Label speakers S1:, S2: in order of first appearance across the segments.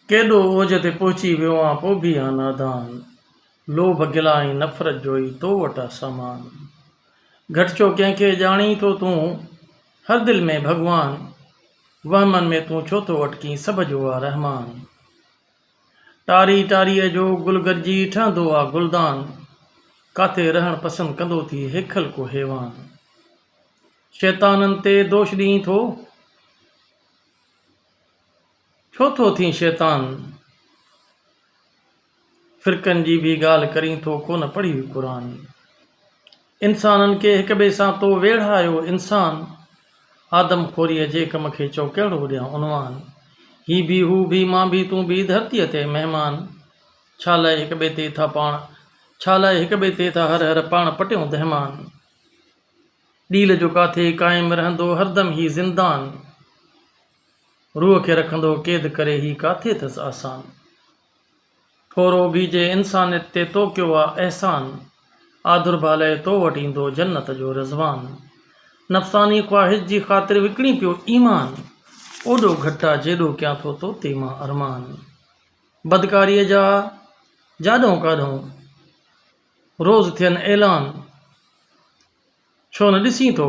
S1: ڪيڏو اوج تي پهچي ويو آن پو ڀي آن نادان. لوڀ گلا ۽ نفرت جو ئي تو وٽ آ سامان. گهٽ ڇو ڪنهن کي ڄاڻين ٿو تون هر دل ۾ ڀڳوان. وهمن ۾ تون ڇو ٿو اٽڪين سڀ جو آ رحمان. ٽاري ٽاريء جو گل گڏجي ٺهندو آ گلدان. ڪاٿي رهڻ پسند ڪندو ٿي هيکل ڪو حيوان. شيطانن تي دوش ڏين ٿو. ڇو ٿو ٿين شيطان؟ فرقن جي به ڳالهه ڪرين ٿو ڪونه پڙهي قرآن. انسانن کي هڪٻئي سان تو ويڙهايو انسان. آدم خوريء جي ڪم کي چئو ڪهڙو ڏيان عنوان. هي ڀي هو ڀي مان ڀي تون ڀي ڌرتيء تي مهمان. ڇا لئه هڪٻئي تي ٿا پاڻ ڇا لئه هڪٻئي تي ٿا هر هر پاڻ پٽيون دهمان. ڏيل جو ڪاٿي قائم رهندو هردم هي زندان. روح کي رکندو قيد ڪري هي ڪاٿي ٿس آسان. ٿورو ڀي جي انسانيت تي تو ڪيو آ احسان. آڌر ڀا لئه تو وٽ ايندو جنت جو رضوان. نفساني خواهش جي خاطر وڪڻي پيو ايمان. اوڏو گهٽ آ جيڏو ڪيان ٿو تو تي مان ارمان. بدڪاريء جا جاڏهون ڪاڏهون روز ٿين اعلان. ڇو نه ڏسين ٿو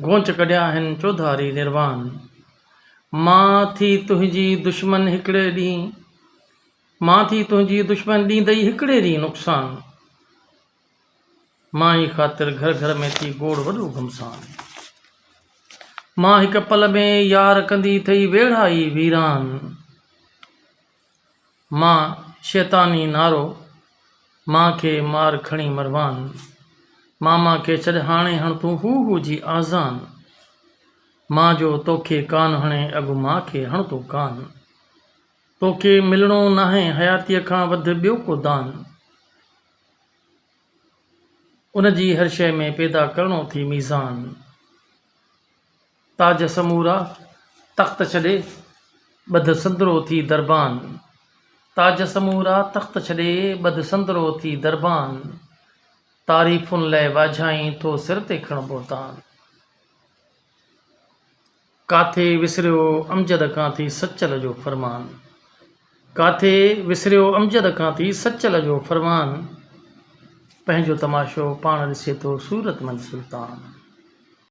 S1: گونچ ڪڍيا آهن چوڌاري نروان. مان ٿي تنهنجي دشمن هڪڙي ڏينهن مان ٿي تنهنجي دشمن ڏيندئي هڪڙي ڏينهن نقصان. مان ئي خاطر گهر گهر ۾ ٿي گوڙ وڏو گهمسان. مان هڪ پل ۾ يار ڪندي ٿئي ويڙها ئي ويران. مان شيطاني نعرو، مان کي مار کڻي مروان. ماما کي ڇڏ هاڻي هڻ تون هو هو جي آذان. مان جو توکي ڪان هڻي اڳ مان کي هڻ تون ڪان. توکي ملڻو ناهي حياتيء کان وڌ ٻيو ڪو دان. ان جي هر شيء ۾ پيدا ڪرڻو ٿي ميزان. تاج سمورا تخت ڇڏي، ٻڌ سندرو ٿي دربان. تاج سمورا تخت ڇڏي، ٻڌ سندرو ٿي دربان. تعريفن لئه واجهائين ٿو سر تي کڻ بهتان. ڪاٿي وسريو امجد کان ٿي سچل جو فرمان. ڪاٿي وسريو امجد کان ٿي سچل جو فرمان. پنهنجو تماشو پاڻ ڏسي ٿو صورت مند سلطان.